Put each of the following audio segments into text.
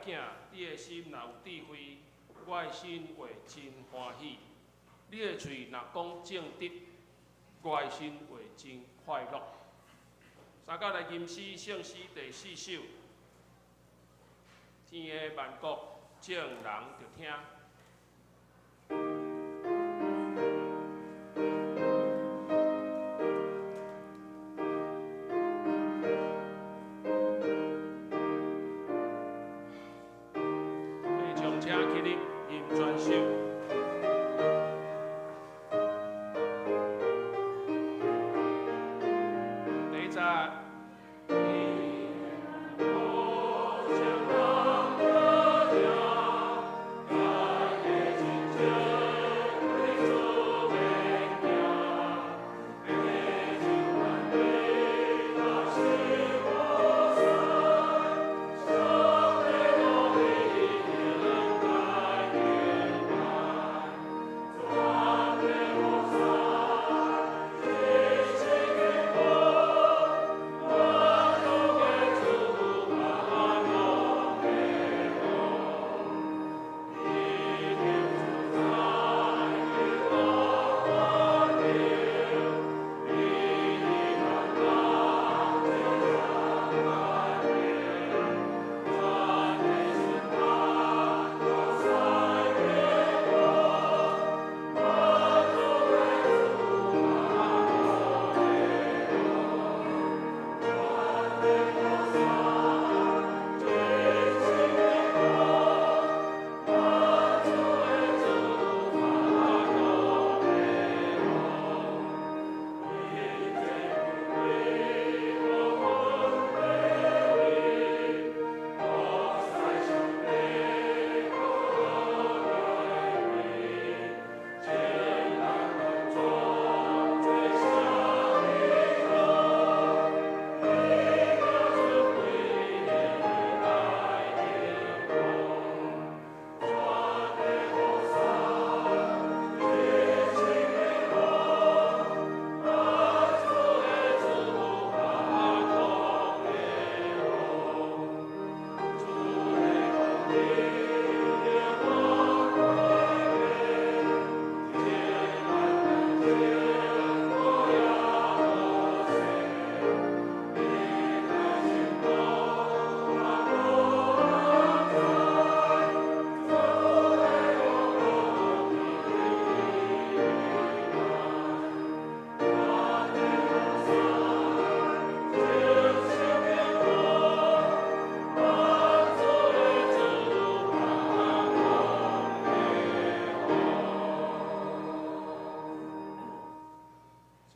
囝，你的心若有智慧，我的心會真歡喜；你的喙若講正直，我的心會真快樂。三甲來吟詩聖詩第四首，天的萬國眾人著聽。會眾請起立，吟全首。第一節。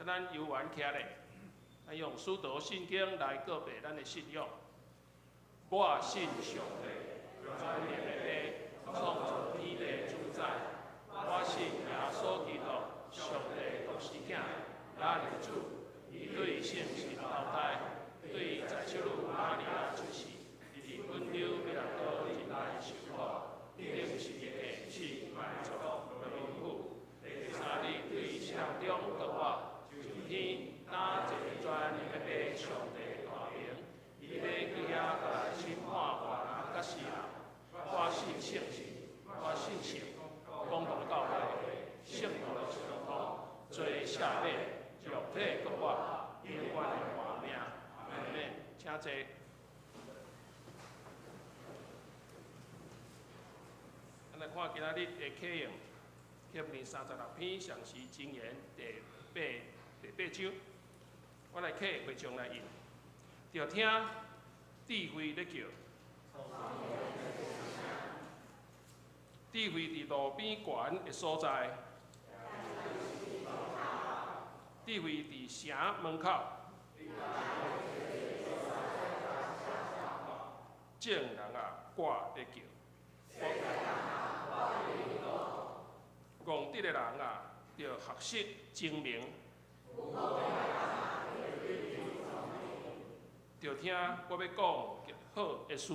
咱游玩起來，咱用使徒信經來告白咱的信仰。我信上帝，全能的父，創造天地主宰。我信耶穌基督，上帝獨生囝，咱的主。伊對聖神投胎，對在手女瑪利亞出世，佇本丟彼拉多忍耐受苦，釘十字架死埋葬落陰府。第三日對死人中復活。上天，擔坐全能的父上帝大爿，伊欲去遐來審判活人佮死人。我信聖神，我信聖公同教會，聖徒的相通，罪赦免，肉體復活，永遠的活命。阿們，請坐。咱來看今仔日的課用，彼年36篇上是箴言第八章。我來請會眾來印，著聽智慧咧叫，智慧佇路邊懸的所在，智慧佇城門口，眾人啊，我咧叫，戇直的人啊，著學習精明。著聽我欲講極好的事。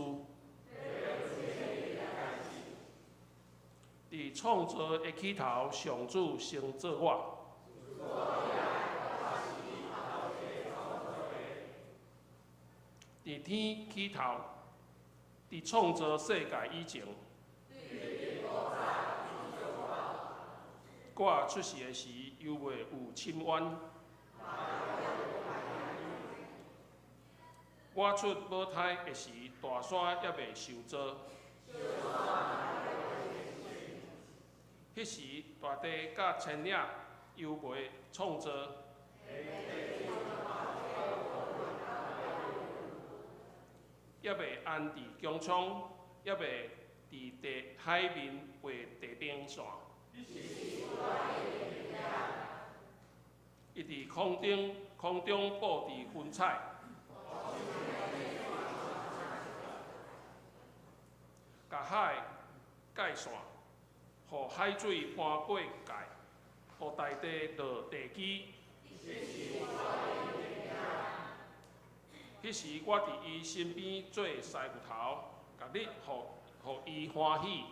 佇創造的起頭，上主先造我。佇天起頭，佇佇創造世界以前，我出世的時，猶未有深淵。我出母胎的時，大山猶未受造。彼時，大地佮千嶺猶未創造。猶未安置穹蒼，猶未佇地海面畫地平線。伊佇空中布置雲彩，共海界線，予海水搬過界，予大地落地基。彼時我佇伊身邊做師傅頭，共日予伊歡喜。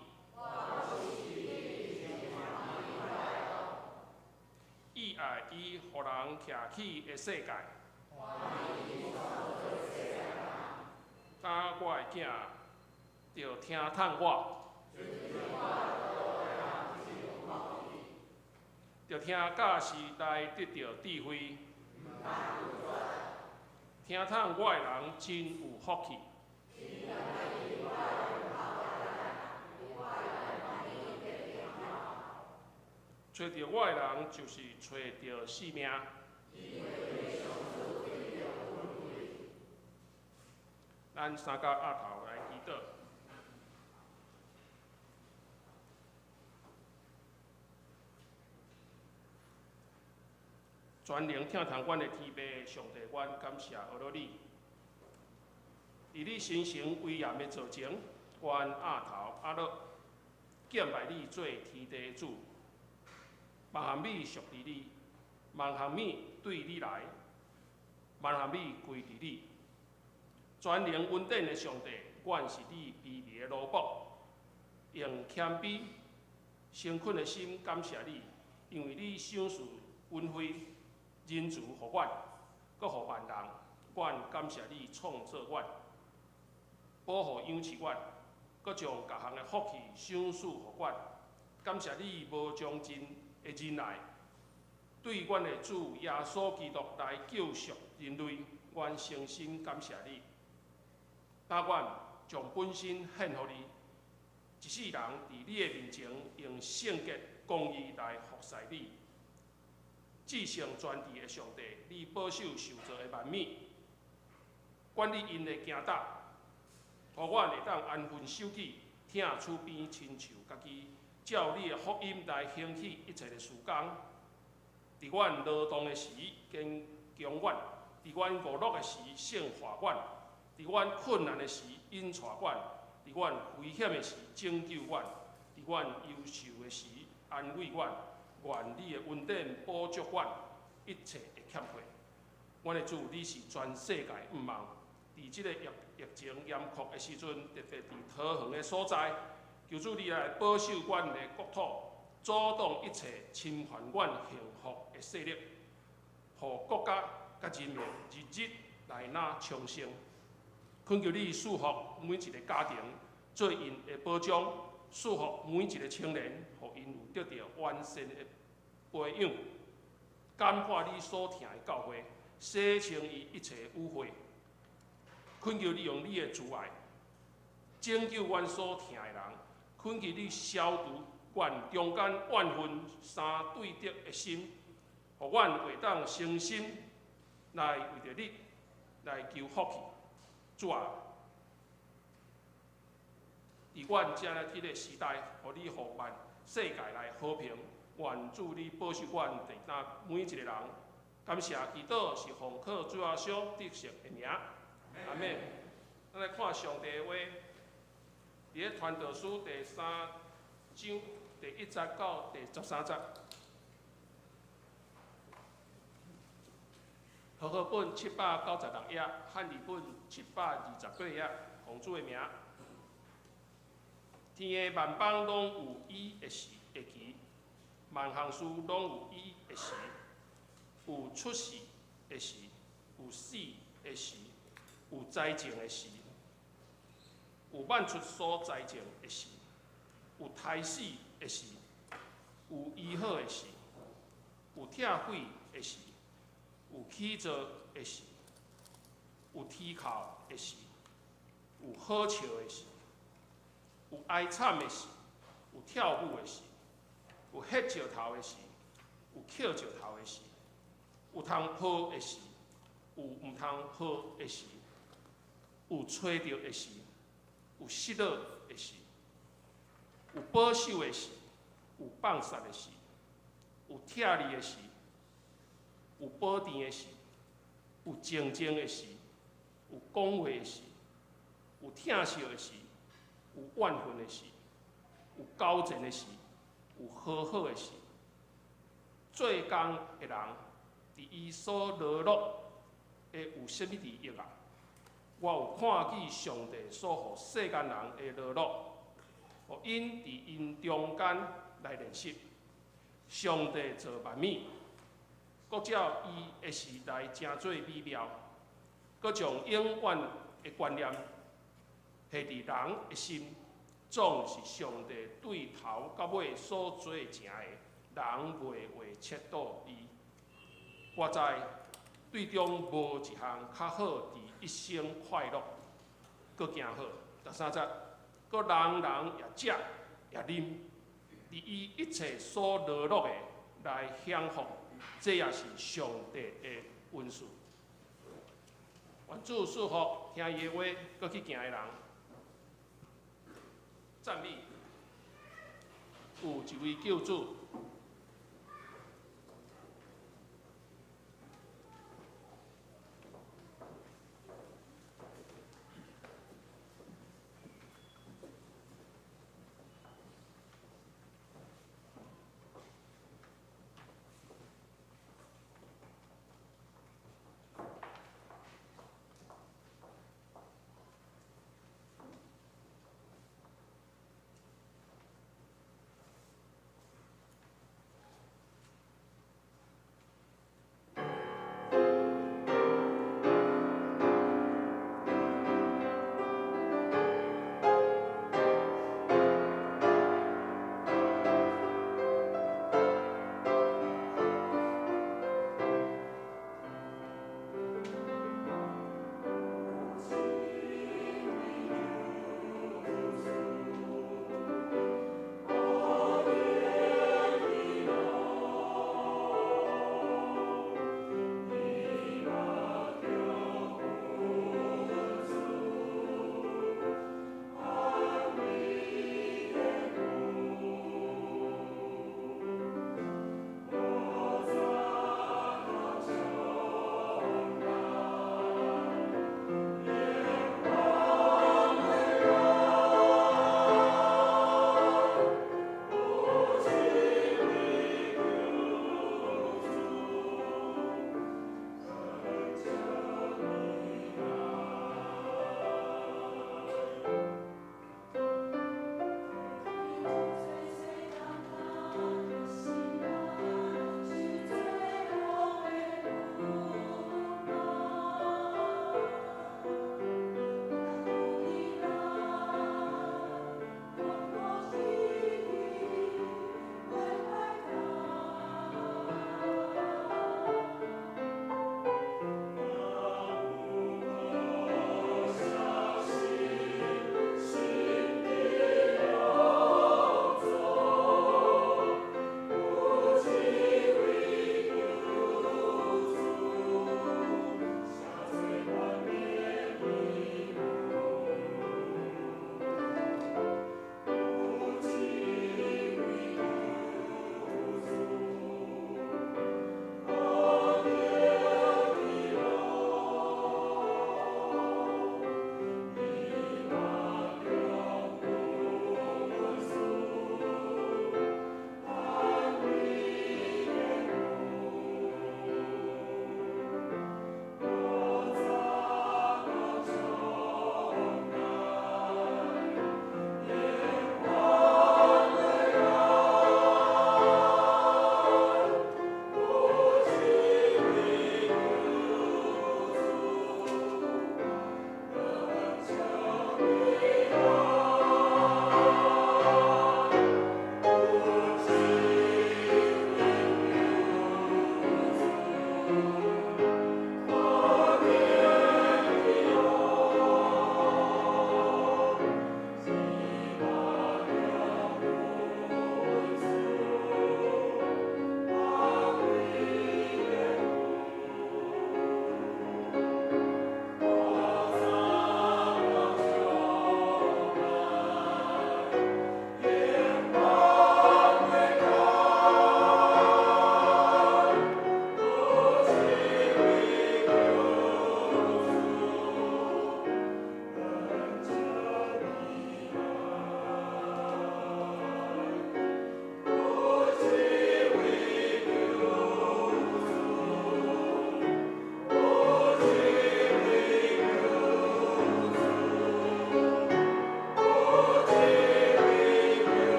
意愛伊予人徛起的世界。當我的囝著聽從我，著聽教示來得著智慧。聽從我的人真有福氣。揣著我的人，就是揣著性命。咱三甲額頭來祈禱。全能疼痛阮的天父上帝，阮感謝阿羅你。佇你神聖威嚴的座前，阮額頭阿樂，敬拜你做天地的主。萬項美屬佇你，萬項美對你來，萬項美歸佇你。全能恩典的上帝，阮是你卑微的奴僕，用謙卑、誠懇的心感謝你，因為你賞賜恩惠、仁慈予阮，閣予萬人。阮感謝你創造阮，保護養飼阮，閣將各項的福氣賞賜予阮。感謝你無窮盡的仁愛，對阮的主耶穌基督來救贖人類，阮誠心感謝你。當阮將本身獻予你，一世人佇你的面前用聖潔公義來服侍你。至聖全智的上帝，你保守受造的萬物，管理𪜶的行動，予阮會當安分守己，疼厝邊親像家己，照你的福音來興起一切的事工。佇阮勞動的時，堅強阮；佇阮娛樂的時，聖化阮；佇阮困難的時，引帶阮；佇阮危險的時，拯救阮；佇阮憂愁的時，安慰阮。願你的恩典補足阮一切的欠缺。阮的主，你是全世界的望。佇這个疫情嚴酷的時陣，特別佇桃園的所在，求主你來保守阮的國土，阻擋一切侵犯阮幸福的勢力，予國家佮人民日日來若昌盛。懇求你賜福每一个家庭，做𪜶的保障；賜福每一个青年，予𪜶有得著完善的培養，感化你所疼的教會，洗清伊一切污穢。懇求你用你的慈愛拯救阮所疼的人，懇求你消除阮中間怨恨相對敵的心，予阮會當誠心來為著你來求福氣。主啊，佇阮遮來這个時代，予你予萬世界來和平。願主你保守阮佇今每一个人。感謝祈禱是奉靠主耶穌得勝的名。阿們。咱來看上帝的話，佇咧傳道書第三章第一節到第13節。和合本796頁，漢字本728頁，奉主的名。天的萬邦攏有伊的時的期，萬項事攏有伊的時，有出世的時，有死的時，有栽種的時，有挽出所栽種的時，有刣死的時，有醫好的時，有拆毀的時，有起造的時，有啼哭的時，有好笑的時，有哀慘的時，有跳舞的時，有彼石頭的時，有抾石頭的時，有通抱的時，有毋通抱的時，有揣著的時，有失落的時，有保守的時，有放殺的時，有拆裂的時，有補填的時，有靜靜的時，有講話的時，有疼惜的時，有怨恨的時，有糾纏的時，有和好的時。做工的人，佇伊所勞碌的有啥物利益啊？我有看見上帝所予世間人的勞碌，予𪜶佇𪜶中間來練習。上帝造萬物，閣照伊的時來成做美妙，閣將永遠的觀念下佇人的心，總是上帝對頭到尾所做成的，人袂會測度伊。我知對中無一項較好，佇一生快樂，閣行好。第三節，閣人人也食也啉，佇伊一切所勞碌的來享福，這也是上帝的恩賜。願主賜福聽伊的話，閣去行的人。讚美，有一位救主。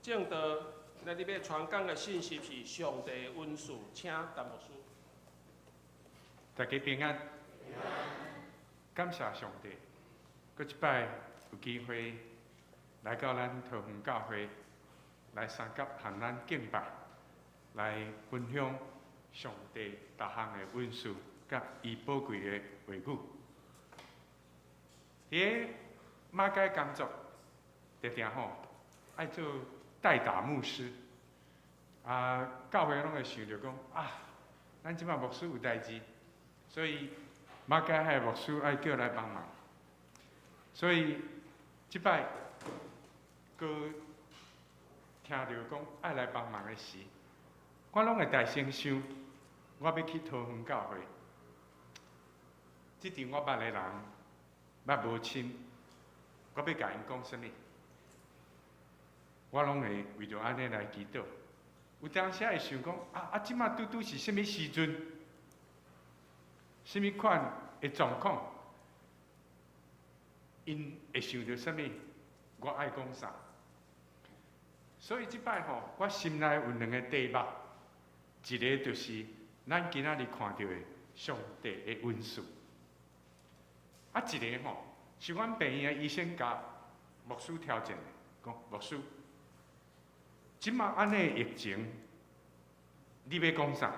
證道，今仔日欲傳講的信息是上帝恩賜，請陳牧師。大家平安，感謝上帝，閣一擺有機會來到咱桃園教會來相佮和咱敬拜，來分享上帝逐項的恩賜佮伊寶貴的話語。佇咧馬偕工作，定定吼愛做代打牧師，啊，教會攏會想著講啊，咱這擺牧師有代誌。所以馬偕彼个牧師愛叫來幫忙，所以這擺閣聽著講愛來幫忙的時，我攏會大聲想，我欲去桃園教會，這陣我捌的人捌無深，我欲共𪜶講啥物？我攏會為著按呢來祈禱。有當時會想講啊啊，這馬拄拄是啥物時陣？啥物款的狀況，𪜶會想著啥物？我愛講啥？所以這擺吼，我心內有兩个題目，一个就是咱今仔日看著的上帝的恩賜，啊，一个吼是阮病院的醫生共牧師挑戰的，講牧師，這馬按呢疫情，你欲講啥？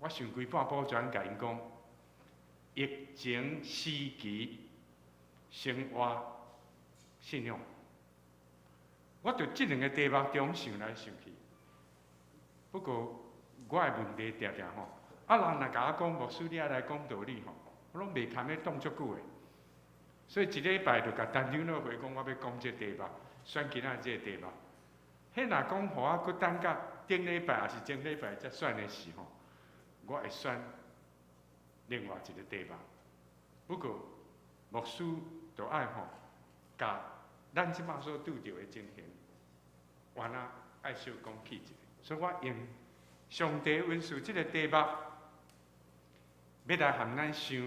我想規半晡就按共𪜶講，疫情時期生活信仰，我就這兩个題目中想來想去。不過我的問題定定吼，啊人若共我講牧師你愛來講道理吼，我攏袂堪咧擋足久的。所以一禮拜就共陳長老會講，我欲講這題目，選今仔這个題目。彼若講予我閣等到頂禮拜抑是前禮拜才選的時吼，我會選另外一个題目。不過牧師就愛吼，共咱這馬所拄著的情形，原來愛小講起一下。所以我用上帝恩賜這个題目，欲來和咱想，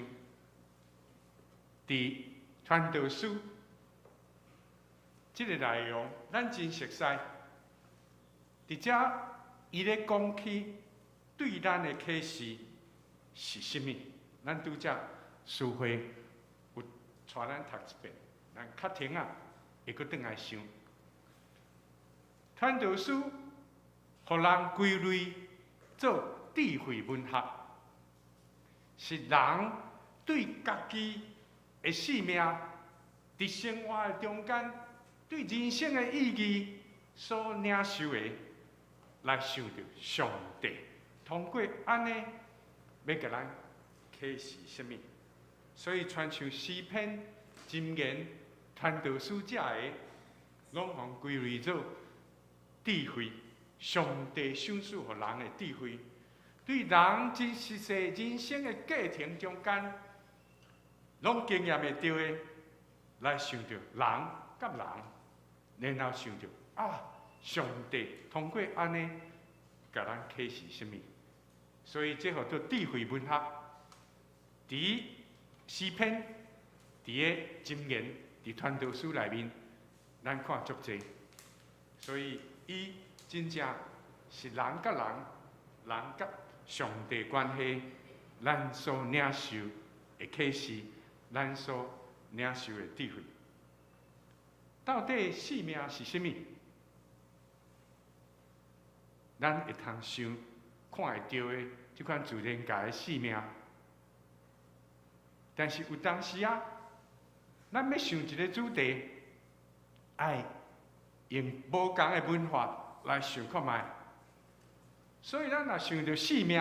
佇傳道書這个內容，咱真熟悉。佇遮伊咧講起對咱的啟示是啥物？咱拄才書會有帶咱讀一遍，咱較停仔，會閣轉來想。傳道書予人歸類做智慧文學，是人對家己的性命，佇生活的中間，對人生的意義所領受的，來想著上帝通過按呢，欲共咱啟示啥物？所以，親像詩篇、箴言、傳道書遮个，攏予歸類做智慧。上帝賞賜予人的智慧，對人真實際人生的過程中間，攏經驗會著的，來想著人佮人，然後想著啊，上帝通過按呢，共咱啟示啥物？所以這號做智慧文學。佇詩篇、佇个箴言、佇傳道書內面，咱看足濟。所以伊真正是人佮人、人佮上帝關係，咱所領受的啟示，咱所領受的智慧。到底生命是啥物？咱會通想看會著的這款自然界的生命，但是有當時啊，咱欲想一个主題，愛用無仝的文化來想看覓。所以咱若想著生命，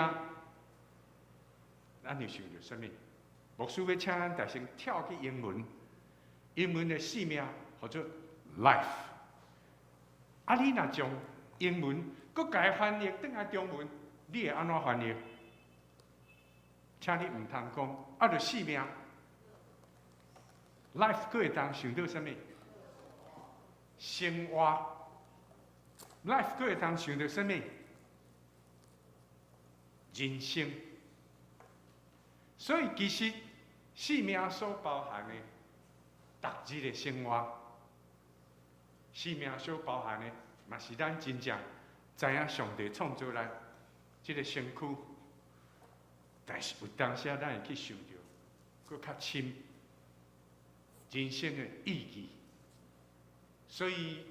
咱會想著啥物？牧師欲請咱大聲跳去英文，英文的生命號做 life。啊，你若將英文閣共翻譯轉來中文，你會按怎翻譯？請你毋通講，啊，著生命。life 閣會當想著啥物？生活。life 閣會當想著啥物？人生。所以其實生命所包含的，逐日的生活。生命所包含的，嘛是咱真正知影上帝創造咱這个身軀，但是有當時咱會去想著，閣較深人生的意義。所以，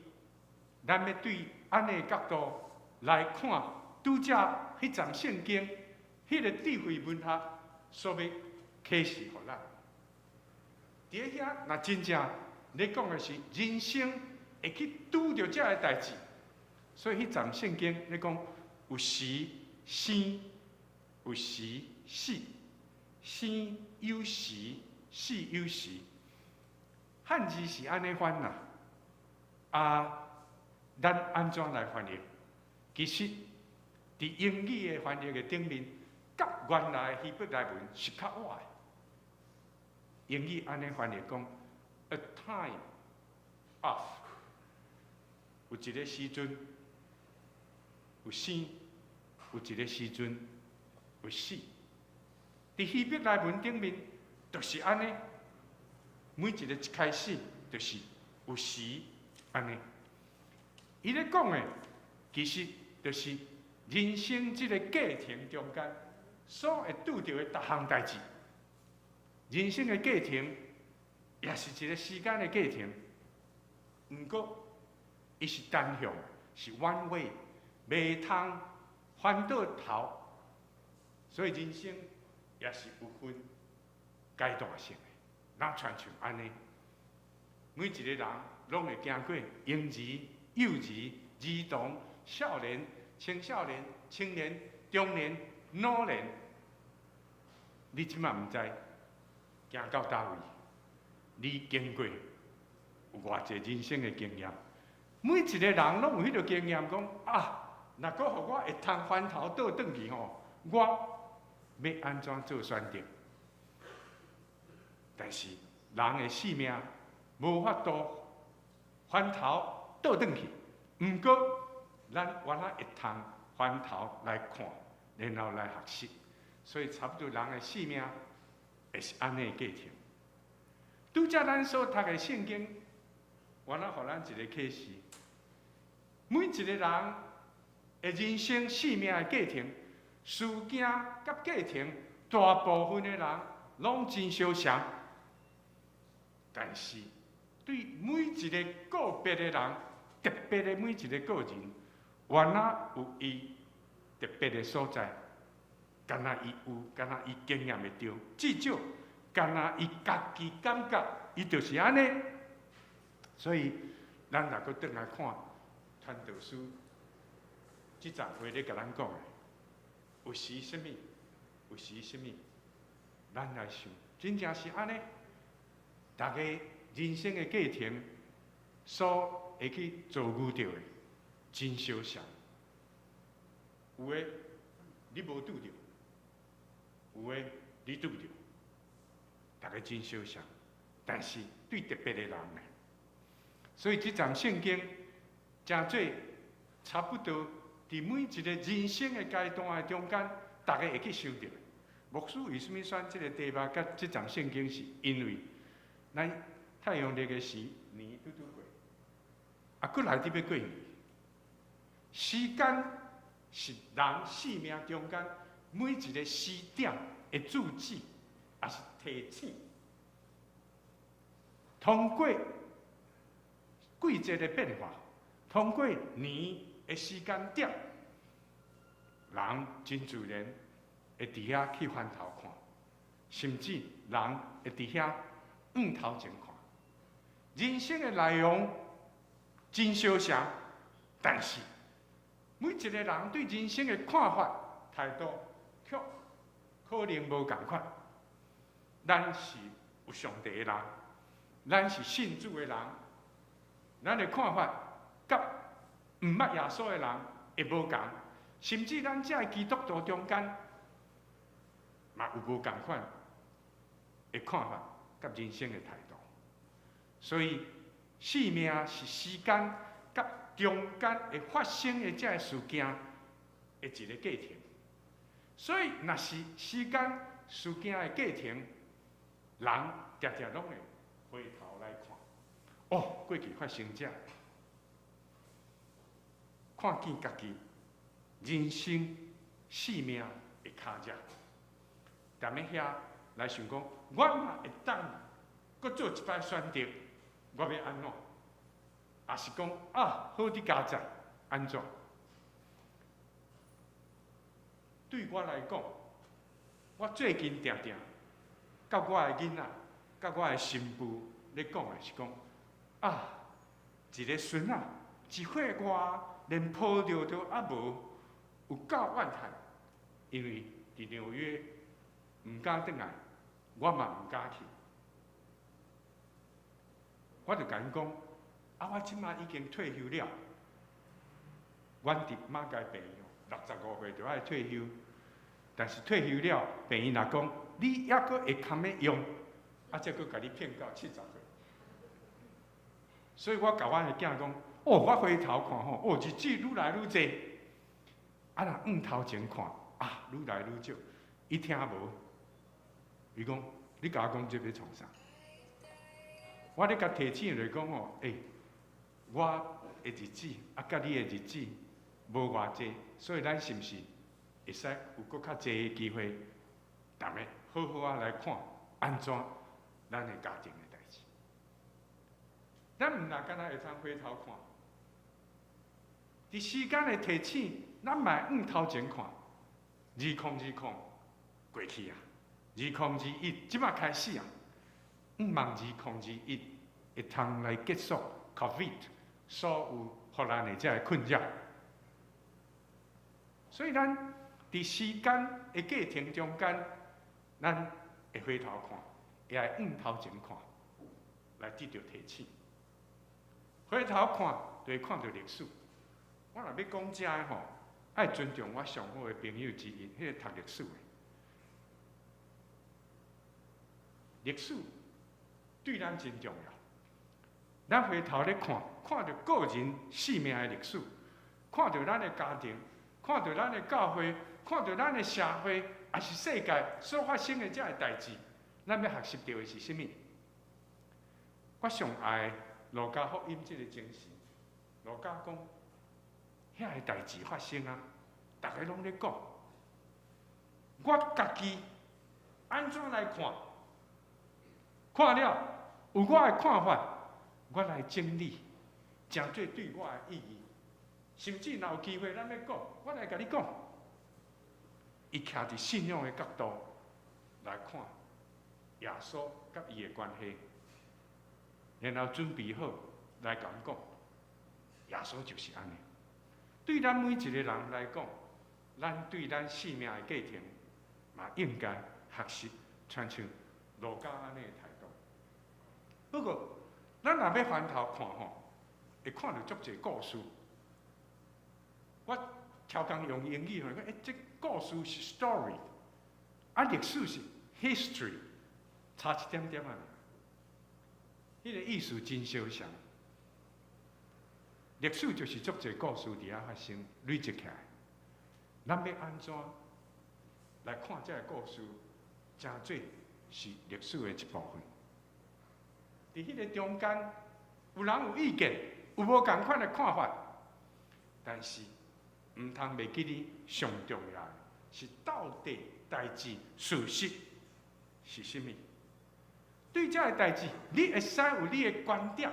咱欲對按呢角度來看，拄才彼節聖經，彼个智慧文學所欲啟示予咱。佇遐，若真正咧講的是人生會去拄著這个代誌，所以彼節聖經咧講有時生，有時死，生有時，死有時。漢字是按呢翻啦，啊，咱按怎來翻譯？其實，佇英語的翻譯的頂面，佮原來希伯來文是較倚的。英語按呢翻譯講：A time of，有一个時陣有生，有一个時陣有死。佇希伯來文頂面，就是按呢，每一个一開始就是有時按呢。伊咧講的，其實就是人生這个過程中間所會拄著的逐項代誌。人生的過程也是一个時間的過程，毋過伊是單向，是 one way，袂通翻倒頭。所以人生也是有分階段性的，若親像按呢，每一個人攏會經過嬰兒、幼兒、兒童、少年、青少年、青年、中年、老年。你這馬毋知行到佗位，你經過有偌濟人生的經驗，每一個人攏有彼个經驗，講啊，若閣予我會通翻頭倒轉去吼，我欲按怎做選擇？但是人的性命無法度翻頭倒轉去，毋過咱原來會通翻頭來看，然後來學習。所以差不多人的性命會是按呢的過程。拄才咱所讀的聖經，原來予咱一个啟示：每一个人的人生性命的過程、事件佮過程，大部分的人攏真相像，但是對每一个個別的人，特別的每一个個人，原來有伊特別的所在，敢若伊有，敢若伊經驗會著，至少敢若伊家己感覺，伊就是按呢。所以，咱若閣轉來看傳道書，這節話咧共咱講的，有時啥物，有時啥物，咱來想，真正是按呢。逐家人生的過程所會去遭遇著的，真相像。有的你無拄著，有的你拄著，逐家真相像。但是對特別的人呢，所以這節聖經誠做差不多，佇每一个人生的階段的中間，逐家會去想著。牧師為啥物選這个題目佮這節聖經？是因為咱太陽曆的時年拄拄過，啊，閣來佇欲過年。時間是人生命中間每一个時點的注記，也是提醒。通過季節的變化，通過年的時間點，人真自然會佇遐去翻頭看，甚至人會佇遐向頭前看。人生的內容真相像，但是每一個人對人生的看法、態度，卻可能無仝款。咱是有上帝的人，咱是信主的人，咱的看法佮毋捌耶穌的人會無仝，甚至咱遮的基督徒中間嘛有無仝款的看法佮人生的態度。所以，生命是時間佮中間會發生的這个事件的一个過程。所以，若是時間事件的過程，人常常攏會回頭來看，哦，過去發生這，看見家己人生生命的跤跡，踮咧遐來想講，我若會當閣做一擺選擇，我欲按怎？抑是講啊，好佇佳哉，按怎？對我來講，我最近定定佮我的囡仔、佮我的新婦咧講的是講啊，一个孫仔一歲外，連抱著都猶無，有夠怨嘆，因為佇紐約毋敢轉來，我嘛毋敢去。我就共𪜶講，啊，我這馬已經退休了，阮佇馬偕病院65歲就愛退休，但是退休了，病院若講你猶閣會堪欲用，啊，才閣共你騙到70歲。所以我共阮的囝講，哦，我回頭看吼，哦，日子愈來愈濟，啊，若向頭前看，啊，愈來愈少。伊聽無，伊講，你共我講這欲創啥？我咧共提醒來講吼，欸，我的日子啊，佮你的日子無偌濟，所以咱是毋是會使有閣較濟的機會，逐个好好仔來看按怎咱的家庭的代誌？咱毋若干焦會通回頭看，佇時間的提醒，咱嘛會向頭前看，2020過去啊，2021這馬開始啊，向望2021會通來結束 COVID 所有予咱的這个困擾。所以咱佇時間的過程中間，咱會回頭看，也會向頭前看，來得著提醒。回頭看，就會看著歷史。我若欲講這个吼，愛尊重我上好的朋友之一，彼個讀歷史的。歷史對咱真重要。咱回頭咧看，看著個人生命的歷史，看著咱的家庭，看著咱的教會，看著咱的社會，抑是世界所發生的這个代誌，咱欲學習著的是啥物？我上愛路加福音這个精神。路加講，遐个代誌發生啊，逐个攏咧講。我家己按怎來看？看了有我的看法，我來整理，成做對我的意義。甚至若有機會，咱欲講，我來共你講。伊徛佇信仰的角度來看耶穌佮伊的關係，然後準備好來共阮講，耶穌就是按呢。對咱每一個人來講，咱對咱生命的過程，嘛應該學習親像路加按呢的態度。不過，咱若欲翻頭看吼，會看著足濟故事。我超工用英語講，欸，這故事是 story，啊，歷史是 history，差一點點仔爾。彼個意思真相像。歷史就是足濟故事佇遐發生，累積起來。咱欲按怎來看這個故事，成做是歷史的一部分。佇彼個中間，有人有意見，有無仝款的看法，但是毋通袂記得上重要的是到底代誌事實是啥物？對這个代誌，你會使有你的觀點，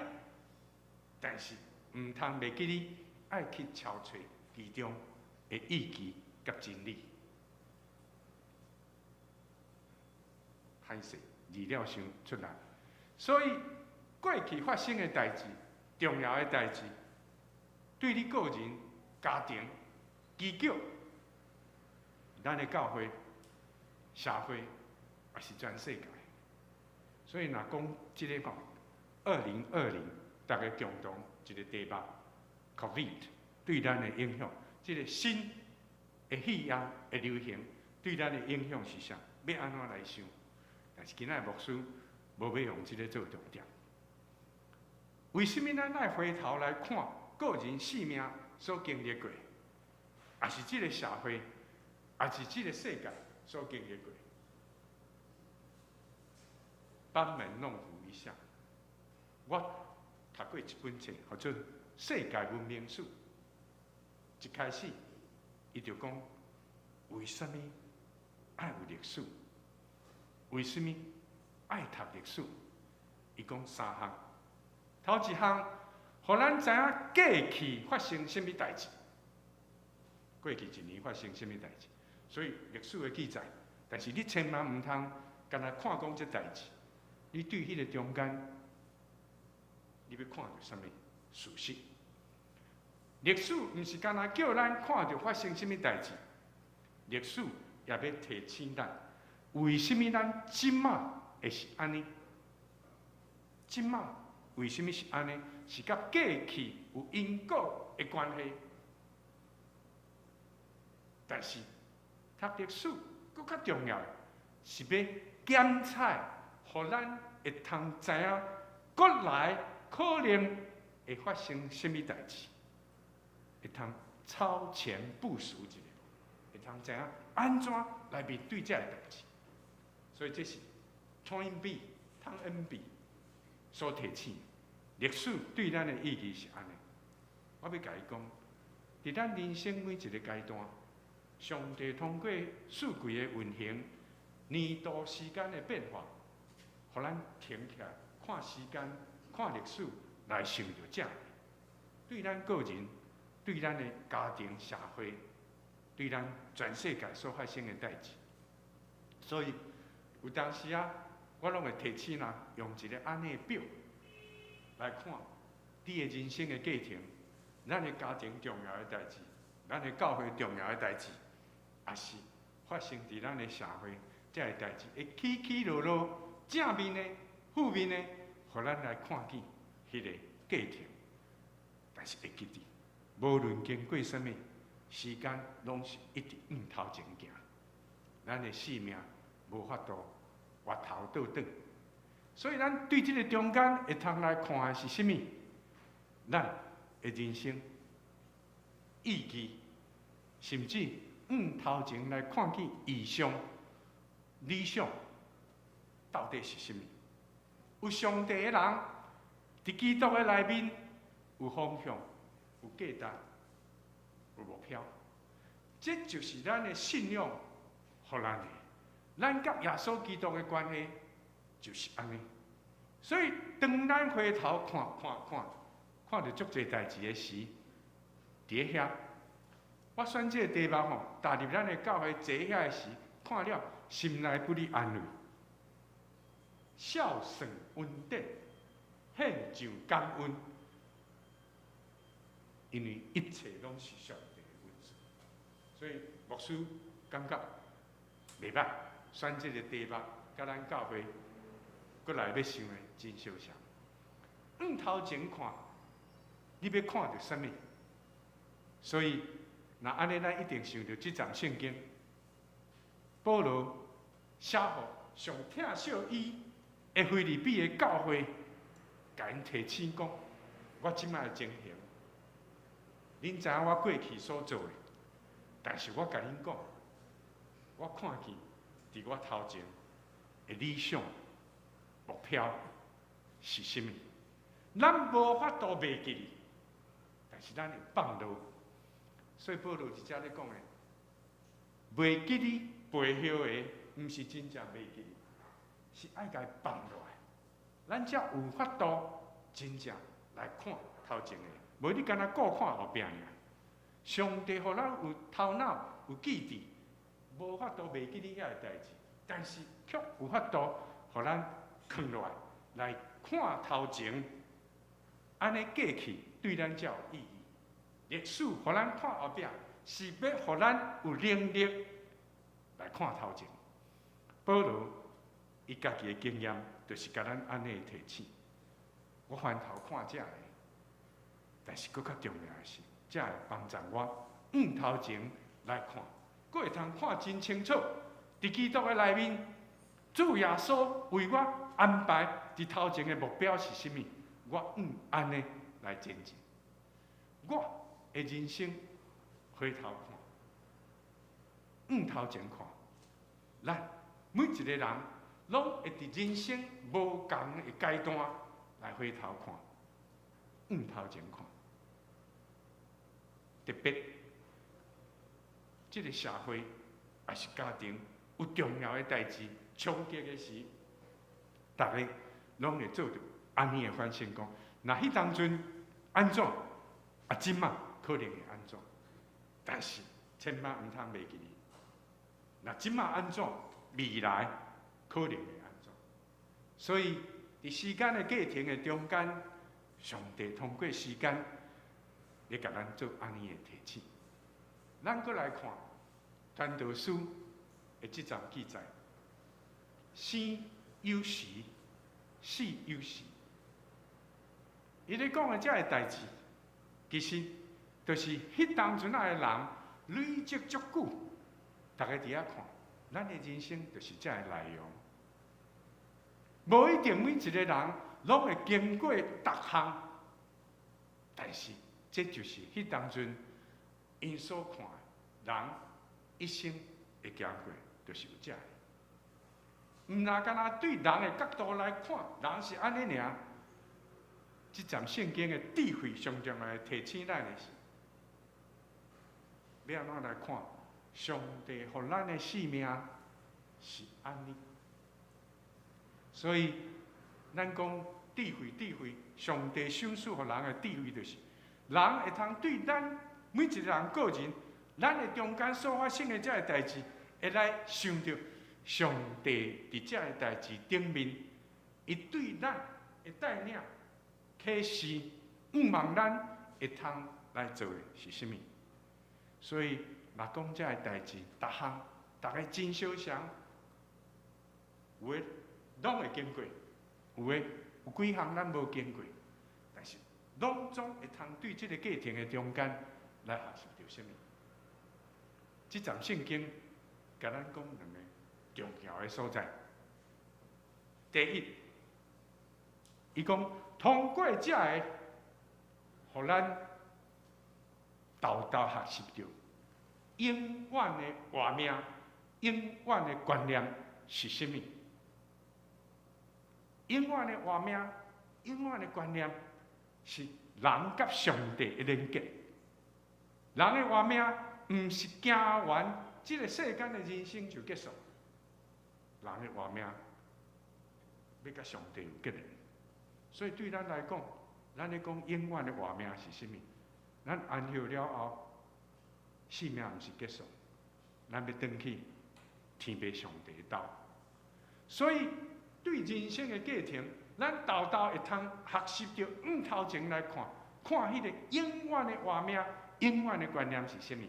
但是毋通袂記得愛去搜揣其中的意義佮真理。歹勢，字了傷出來，所以過去發生的代誌，重要的代誌，對你個人、家庭、機構、咱的教會、社會，抑是全世界。所以若講這个吼，2020，逐家共同一个題目，COVID 對咱的影響，這个新的肺炎的流行對咱的影響是啥？欲按怎來想？但是今仔牧師無欲用這个做重點。為什麼咱愛回頭來看個人生命所經歷過，抑是這个社會，抑是這个世界所經歷過？班門弄斧一下，我讀過一本冊，號做《世界文明史》。一開始，伊就講：為啥物愛有歷史？為啥物愛讀歷史？伊講三項。頭一項，予咱知影過去發生啥物代誌。過去一年發生啥物代誌？所以歷史的記載，但是你千萬毋通干焦看講這代誌，你對彼個中間，你欲看著啥物事實？歷史毋是干焦叫咱看著發生啥物代誌，歷史也欲提醒咱，為啥物咱這馬會是按呢？這馬為啥物是按呢？是佮過去有因果的關係。但是讀歷史閣較重要的是欲檢採，予咱會通知影，閣來可能會發生啥物代誌，會通超前部署一下，會通知影按怎來面對這个代誌。所以這是湯恩比、湯恩比所提醒，歷史對咱的意義是按呢。我欲共伊講，佇咱人生每一个階段，上帝通過四季的運行、年度時間的變化，予咱停起來看時間、看歷史，來想著這个。對咱個人、對咱的家庭、社會、對咱全世界所發生的代誌。所以有當時啊，我攏會提醒啊，用一个按呢的表來看你的人生的過程，咱的家庭重要的代誌，咱的教會重要的代誌，也是發生佇咱的社會這个代誌，會起起落落，正面的、負面的，予咱來看見彼个過程。但是會記得，無論經過啥物時間，攏是一直向頭前行。咱的性命無法度回頭倒轉，所以咱對這个中間會通來看的是啥物？咱的人生意義，甚至向頭前來看見異象、理想，到底是啥物？有上帝的人，佇基督的內面有方向、有價值、有目標，這就是咱的信仰，予咱的。咱佮耶穌基督的關係就是按呢。所以，當咱回頭看看看，看著足濟代誌的時，佇遐，我選這个題目吼，踏入咱的教會坐遐的時，看了心內不離安慰。笑算恩典，獻上感恩，因為一切攏是上帝的恩賜。所以牧師感覺袂歹，選這个題目，佮咱教會閣來欲想的真相像。向頭前看，你欲看著啥物？所以，若按呢，咱一定想著這節聖經。保羅寫予上疼惜伊的腓立比的教會，共𪜶提醒講：我這擺的情形，恁知影我過去所做的，但是我共恁講，我看見佇我頭前的理想目標是啥物？咱無法度袂記得，但是咱會放落。所以保羅佇遮咧講的，袂記得背後的，毋是真正袂記得，是愛共伊放落來，咱才有法度真正來看頭前的。無你干焦顧看後壁爾。上帝予咱有頭腦、有記憶，無法度袂記得遐个代誌，但是卻有法度予咱囥落來，來看頭前，按呢過去對咱才有意義。歷史予咱看後壁，是欲予咱有能力來看頭前。保羅伊家己的經驗，就是共咱按呢提醒。我翻頭看這个，但是閣較重要的是，這會幫助我向頭前來看，閣會通看真清楚。佇基督的內面，主耶穌為我安排佇頭前的目標是啥物？我向按呢來前進。我的人生回頭看，向頭前看，咱每一個人攏會佇人生無仝的階段來回頭看，向頭前看。特別這个社會，抑是家庭有重要的代誌衝擊的時，逐家攏會做著按呢的反省，講，若彼當陣按怎，啊，這馬可能會按怎？但是千萬毋通袂記哩。若這馬按怎，未來可能會按怎？所以，佇時間的過程的中間，上帝通過時間，咧共咱做按呢的提醒。咱閣來看傳道書的這節記載：生有時，死有時。伊咧講的這个代誌，其實就是彼當陣仔的人累積足久，逐家佇遐看，咱的人生就是這个內容。無一定每一个人攏會經過逐項，但是這就是彼當陣𪜶所看的人一生會行過，就是有這个。毋若干焦對人的角度來看，人是按呢爾。這節聖經的智慧上重要的提醒咱的是，欲按怎來看？上帝予咱的生命是按呢。所以，咱講智慧，智慧，上帝賞賜予人的智慧，就是人會通對咱每一個人個人，咱的中間所發生的這个代誌，會來想著上帝佇這个代誌頂面，伊對咱的帶領、啟示、向望咱會通來做的是啥物？所以，若講這个代誌，逐項，逐家真相像，有的攏會經過，有的有幾項咱無經過，但是攏總會通對這个過程的中間來學習著啥物？這節聖經共咱講兩个重要的所在。第一，伊講通過這个，予咱沓沓學習著永遠的活命、永遠的觀念是啥物？永遠的活命、永遠的觀念是人佮上帝的連結。人的活命毋是行完這个世間的人生就結束，人的活命欲佮上帝有結連。所以對咱來講，咱咧講永遠的活命是啥物？咱安息了後，生命毋是結束，咱欲轉去天父上帝兜。所以對人生的過程，咱沓沓會通學習著向頭前來看，看彼個永遠的活命、永遠的觀念是啥物。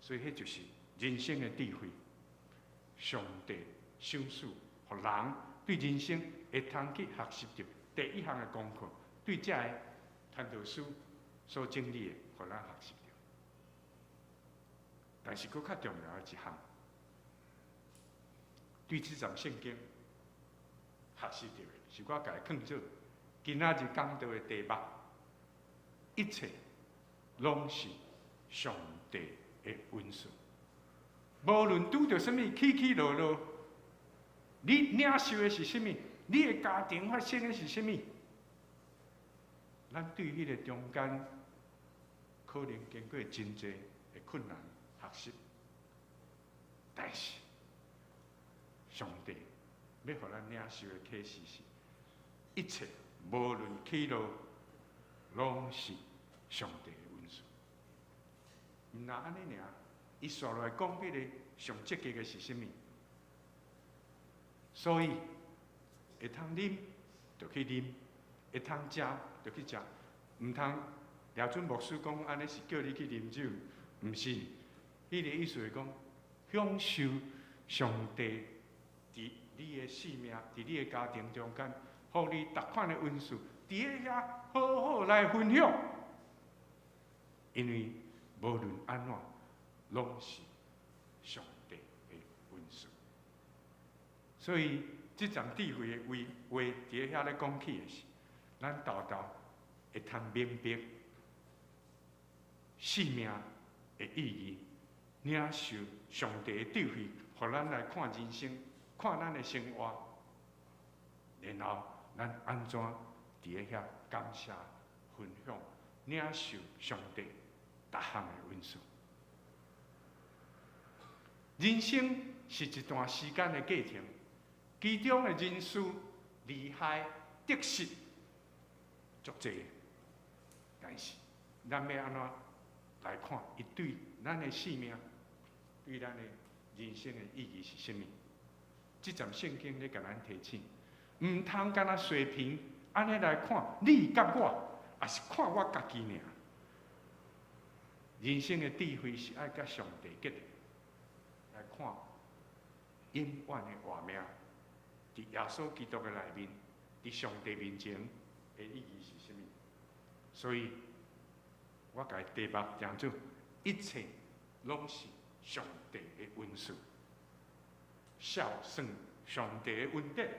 所以，彼就是人生的智慧。上帝賞賜予人對人生會通去學習著第一項的功課，對這个傳道書所整理的，予咱學習著。但是，閣較重要的一項，對這節聖經學習著的，是我共伊囥做今仔日講道的題目。一切攏是上帝的恩賜，無論拄著啥物起起落落，你領受的是啥物？你的家庭發生的是啥物？咱對彼个中間可能經過真濟的困難學習，但是上帝欲予咱領受的啟示是，一切無論起落，攏是上帝的恩賜。毋若按呢爾，伊紲落來講彼个上積極的是啥物？所以會通啉就去啉，會通食就去食，毋通廖准牧師講按呢是叫你去啉酒，毋是，彼个意思是講，享受上帝佇你的生命、佇你的家庭中間，予你逐款的恩賜，佇遐好好來分享。因為無論按怎，攏是上帝的恩賜。所以，這節智慧的話話佇遐咧講起的是，咱沓沓會通明白生命的意義，領受上帝的智慧，予咱來看人生，看咱的生活，然後咱按怎佇遐感謝、分享、領受上帝逐項的恩賜。人生是一段時間的過程，其中的人事利害得失足濟，但是咱欲按怎來看？伊對咱的生命，對咱的人生的意義是啥物？這節聖經咧共咱提醒，毋通干焦水平按呢來看你佮我，抑是看我家己爾。人生的智慧是愛佮上帝結合來看永遠的活命，佇耶穌基督的內面，佇上帝面前的意義是啥物？所以，我共題目定做一切攏是上帝的恩賜，孝算上帝的恩典，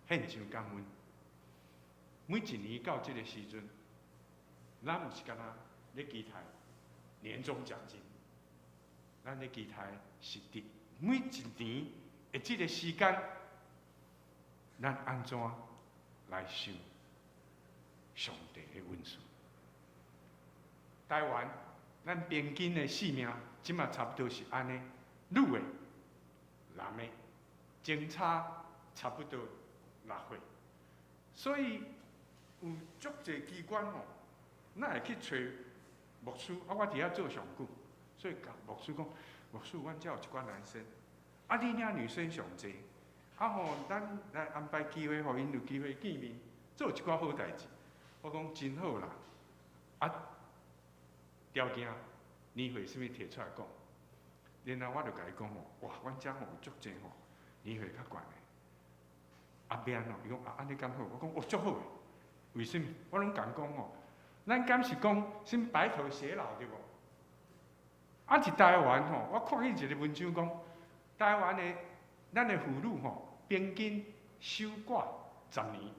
獻上感恩。每一年到這个時陣，咱毋是干焦咧期待年終獎金，咱咧期待是佇每一年的這个時間，咱按怎來受上帝的恩賜？台灣，咱平均的壽命，這馬差不多是按呢，女的、男的，相差差不多6歲，所以有足濟機關吼，咱會去揣牧師，啊，我佇遐做上久，所以共牧師講，牧師，阮遮有一寡男生，啊，你遐女生上濟，啊吼，咱來安排機會，予𪜶有機會見面，做一寡好代誌。我講真好啦，啊，條件年歲啥物提出來講，然後我就共伊講吼，哇，阮遮吼有足濟吼年歲較懸的，啊，欲按怎？伊講啊，按呢敢好？我講哦，足好的，為啥物？我攏共講吼，咱敢是講啥物白頭偕老對無？啊，佇台灣吼，我看見一个文章講，台灣的咱的婦女吼，平均守寡十年，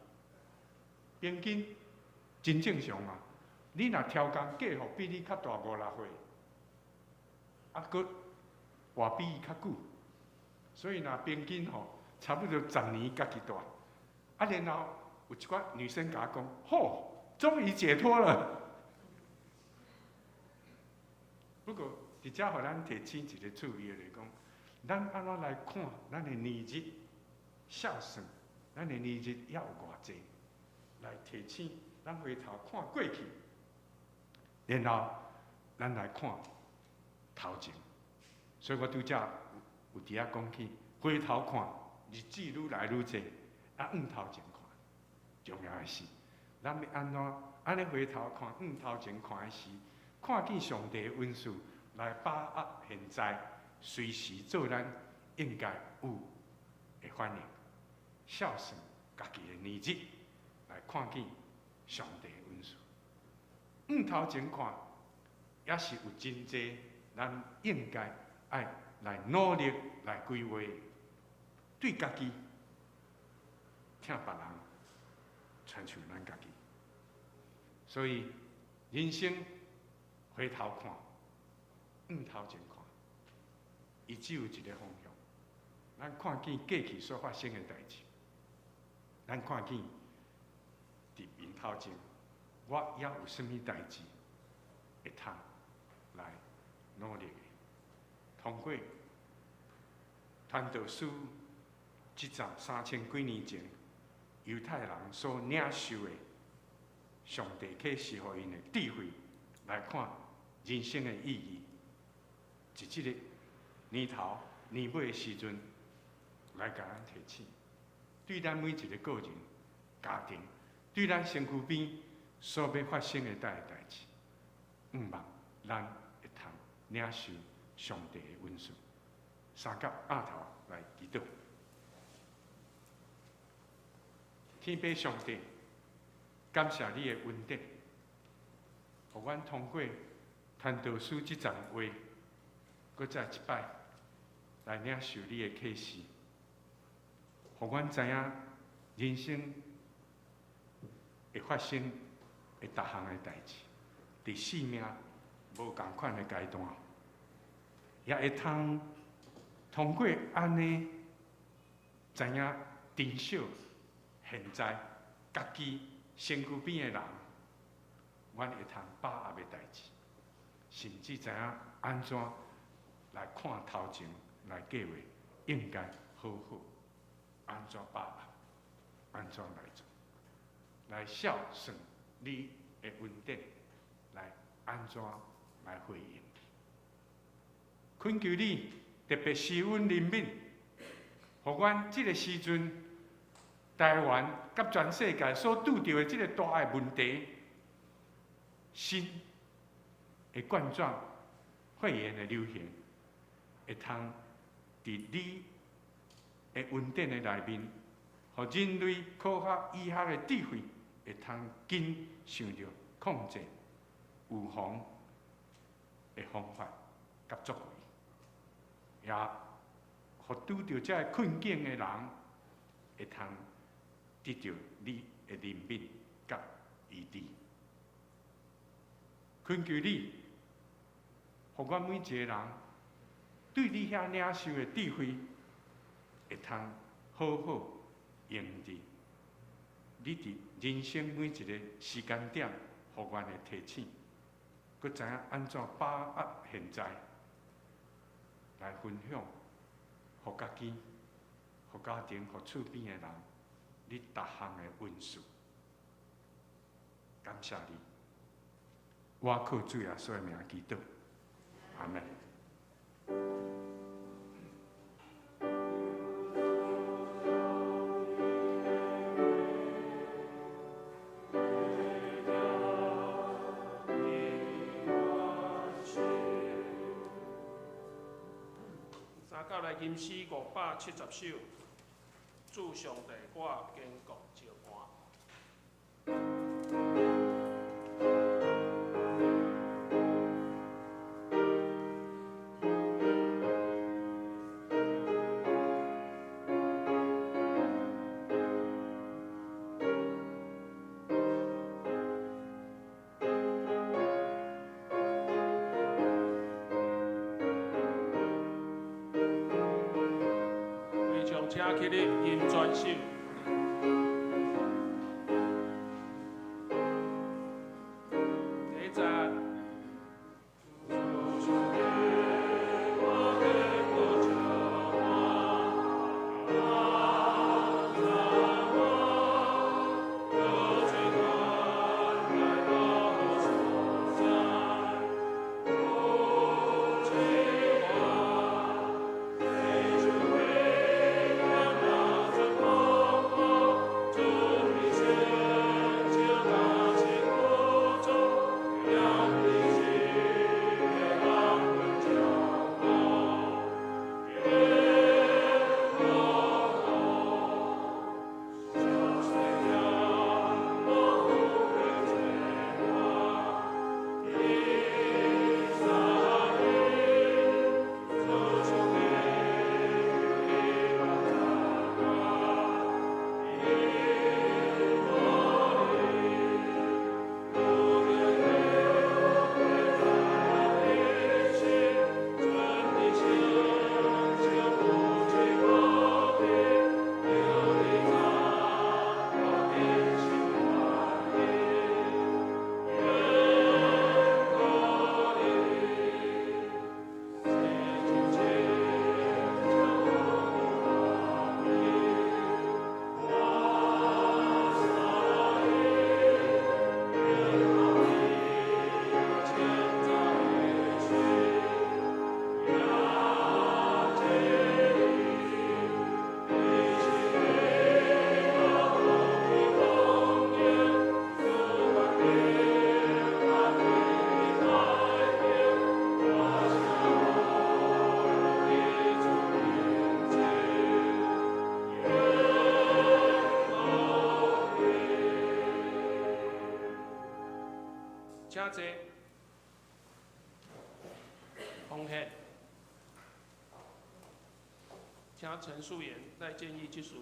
平均真正常啊。你若超工嫁予比你較大五六歲，啊，閣活比伊較久，所以若平均吼，差不多十年家己帶。啊，然後有一寡女生共我講，吼，終於解脫了。不過，佇遮予咱提醒一个趣味的，就是講，咱按怎來看咱的年日，孝算，咱的年日猶有偌濟，來提醒咱回頭看過去，然後咱來看頭前。所以我拄才有佇遐講起，回頭看日子愈來愈濟，啊，向頭前看，重要的是，咱欲按怎按呢回頭看，向頭前看的時，看見上帝的恩賜來把握現在，隨時做咱應該有的反應，孝順家己的年日，來看見上帝的恩賜。向頭前看，也是有真濟咱應該愛來努力來規劃，對家己疼別人，親像咱家己。所以人生回頭看，向頭前看，伊只有一个方向。咱看見過去所發生的代誌，咱看見佇面頭前，我猶有啥物代誌會通來努力的。通過傳道書這節3000幾年前猶太人所領受的上帝啟示予𪜶的智慧，來看人生的意義。佇這个年頭年尾的時陣，來共咱提醒，對咱每一个個人、家庭，對咱身軀邊所欲發生的逐个代誌，向望咱會通領受上帝的恩賜。相佮徛頭來祈禱。天父上帝，感謝你的恩典，予阮通過傳道書這節話，閣再一擺來領受你的啟示，予阮知影人生會發生的逐項的代誌，佇生命無仝款的階段，也會通通過按呢知影珍惜現在家己身軀邊的人，阮會通把握的代誌，甚至知影按怎來看頭前來計劃，應該好好按怎把握，按怎來做，來孝順你的恩典，來按怎來回應。懇求你特別施阮憐憫，予阮這个時陣，台灣佮全世界所拄著的這个大的問題，新的冠狀肺炎的流行，會通佇你的恩典的內面，予人類科學醫學的智慧，會通緊想著控制、預防的方法佮作為，也予拄著這个困境的人，會通得著你的憐憫佮醫治。懇求你，予阮每一个人對你遐領受的智慧，會通好好用佇你佇人生每一个時間點，予阮的提醒，閣知影按怎把握現在來分享，予家己、予家庭、予厝邊的人，你逐項的恩賜。感謝你，我靠主耶穌的名祈禱，阿們。三教來吟詩570首，主上帝，我堅固石磐。請起立，吟全首。第一節。主上帝，我堅固石磐，我落水潭來到所在，扶持我，地上黑暗若陣風波，主的聖手若是扶助，讓你心的安穩照顧。耶和華，小水將我護衛最大，以撒的主上帝的幫助我，請坐。奉獻，請陳素妍來建議這事。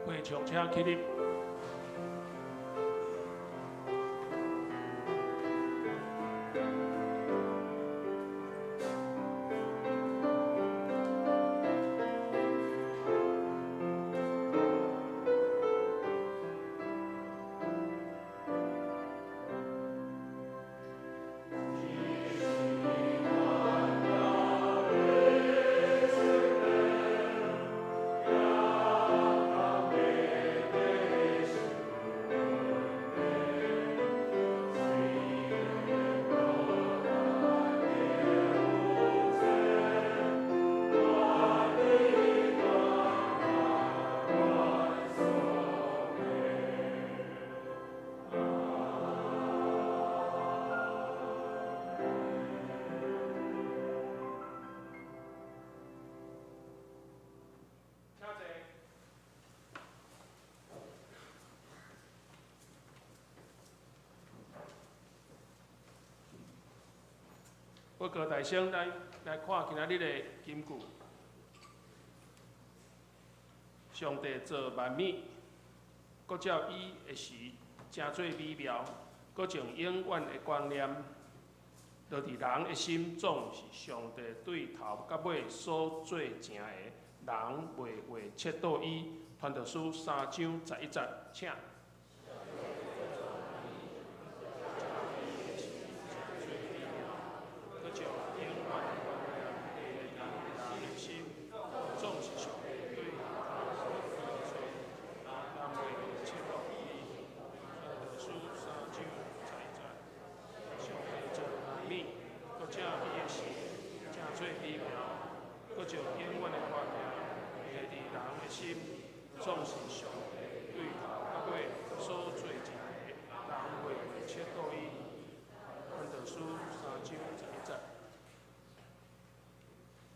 陪唱，請起立。報告大聲，來來看今仔日的金句。上帝造萬物，閣照伊的時成做美妙，閣將永遠的觀念落佇人的心，總是上帝對頭佮尾所做成的，人袂會切倒伊。傳道書3章11節，請。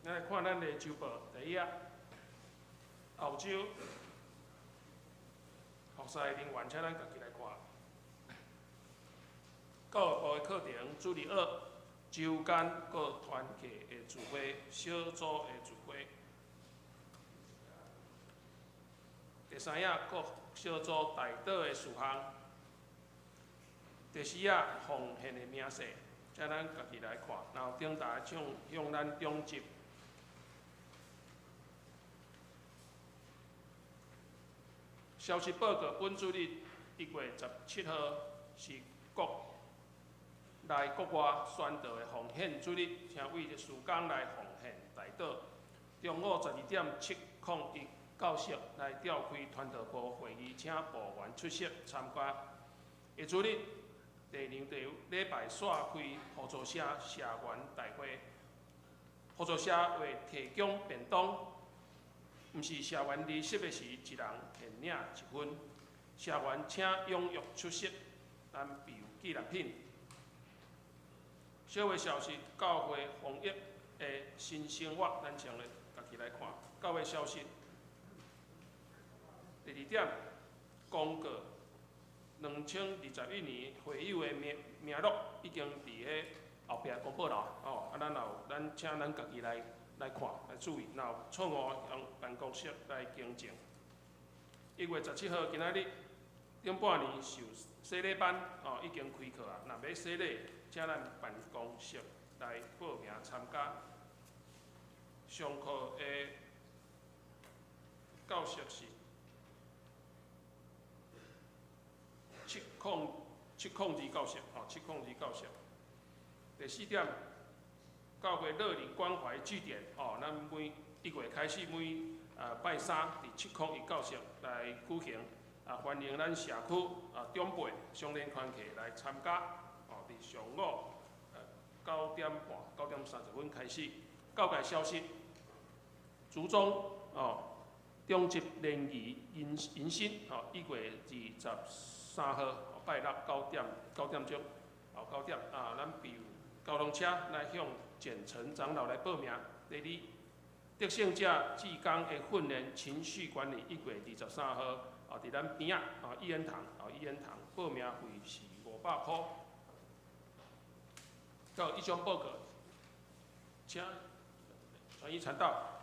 咱來看咱的週報，第一頁，澳洲服侍人員，請咱家己來看。教育部的課程主日學，週間閣團契的聚會，小組的聚會。第三頁，各小組代禱的事項。第四頁，奉獻的明細，請咱家己來看，然後頂台向向咱中集。消息報告，本主日1月17號是國內國外宣道的奉獻主日，請為著事工來奉獻代禱。中午12點701教室來召開傳道部會議，請部員出席參加。下主日第二禮拜煞開合作社社員大會，合作社會提供便當。毋是社員離席的時，一人限領一份。社員請踴躍出席，咱備有紀念品。小的消息，教會防疫的新生活，咱先來家己來看。教會消息，第二點，公告2021年會友的名名錄已經佇咧後壁公布啦。哦，啊，咱也有，咱請咱家己來。來看，來注意，若有錯誤，向辦公室來更正。1月17號，今仔日頂半暝受洗禮班哦，已經開課啊。若欲洗禮，請咱辦公室來報名參加。上課的教室是702教室，哦，702教室。第四點。教會樂齡關懷據點，哦，咱每1月開始每拜三佇701教室來舉行，啊，歡迎咱社區啊長輩、少年團契來參加，哦，佇上午9點半、9點30分開始。教界消息，祖宗哦，中級聯誼迎迎新，哦，1月23號拜六9點9點鐘，哦，九點啊，咱備有交通車來向簡陳長老來報名。第二，得勝者志工的訓練情緒管理，1月23號，啊，佇咱邊仔啊，一言堂啊，一言堂報名費是500塊。到以上報告，請傳一傳道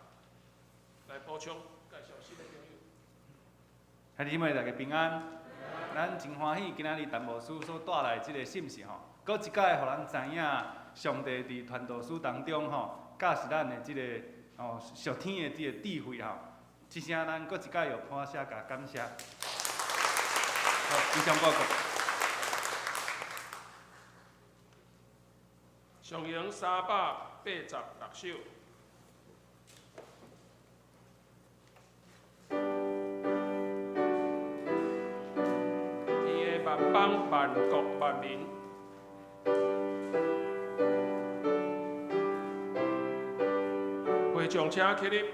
來補充介紹新的朋友。兄弟姊妹，大家平安。咱真歡喜，今仔日陳牧師所帶來這个信息吼，閣一擺予咱知影，上帝佇傳道書當中吼，教示咱的這个哦屬天的這个智慧吼。這聲咱閣一擺用拍聲共感謝。好，以上報告。上行386首。天的萬邦萬國萬民，會眾請起立。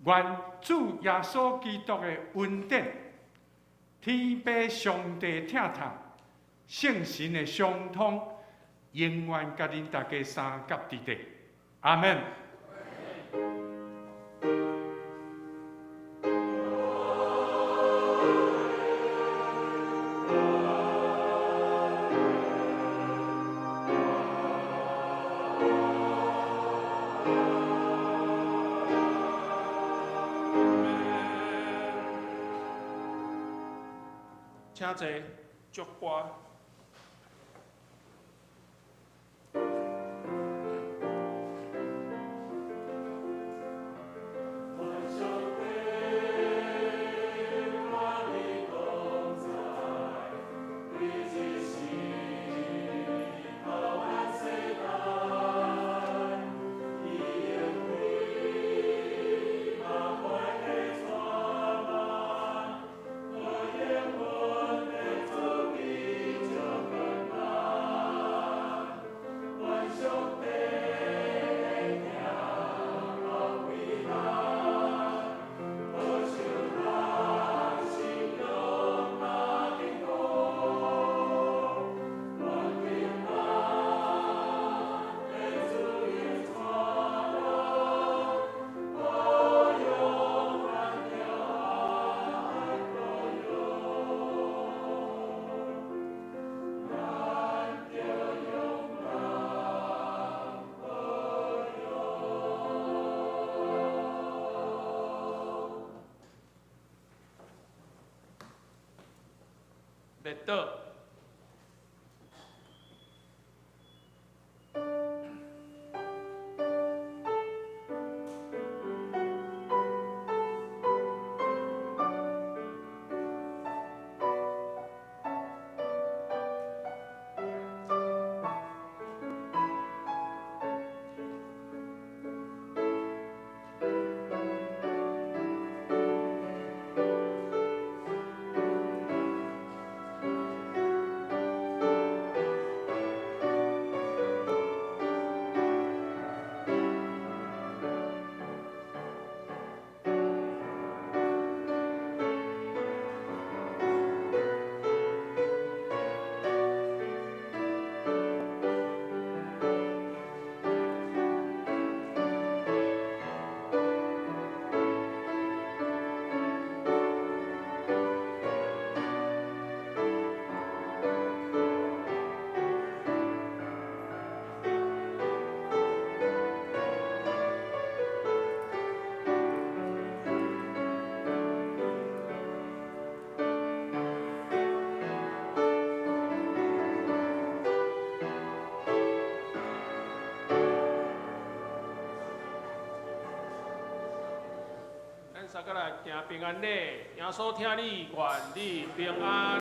願主耶穌基督的恩典、天父上帝疼痛、聖神的相通，永遠佮恁大家相佮佇底。阿門。請坐，祝歌。列倒。咱三个來行平安禮，耶穌疼你，願你平安。